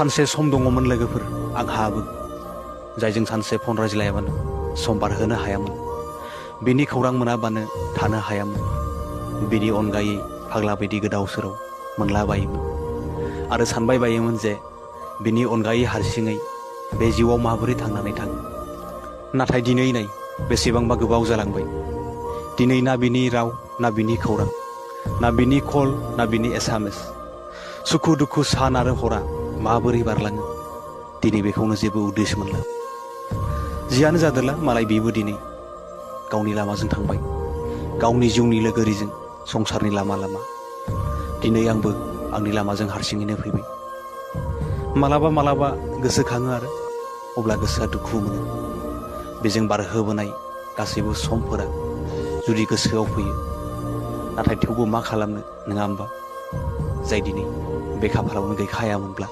सानसे सम दङमोन लोगोफोर आंहाबो जायजों सानसे फन रायज्लायाबानो सम बारहोनो हायामोन बिनि खौरां मोनाबानो थानो हायामोन बिनि अनगायै फाग्ला बायदि गोदाव सोराव मोनलाबायोमोन आरो सानबाय बायोमोन जे बिनि अनगायै हारसिङै बे जिउआव माबोरै थांनानै थाङो नाथाय दिनै नाय बेसेबांबा गोबाव जालांबाय दिनै ना बिनि राव ना बिनि खौरां ना बिनि कल ना बिनि एसएमएस सुखु दुखु सान आरो हरा माबोरै बारलाङो दिनै बेखौनो जेबो उद्देश्य मोनला जियानो जादोला मालाय बेबो दिनै गावनि लामाजों थांबाय गावनि जिउनि लोगोरिजों संसारनि लामा लामा दिनै आंबो आंनि लामाजों हारसिङैनो फैबाय मालाबा गोसोखाङो आरो अब्ला गोसोआ दुखु मोनो बेजों बारहोबोनाय गासैबो समफोरा जुदि गोसोआव फैयो नाथाय थेवबो मा खालामनो नङा होमबा जाय दिनै बे खाफालावनो गैखायामोनब्ला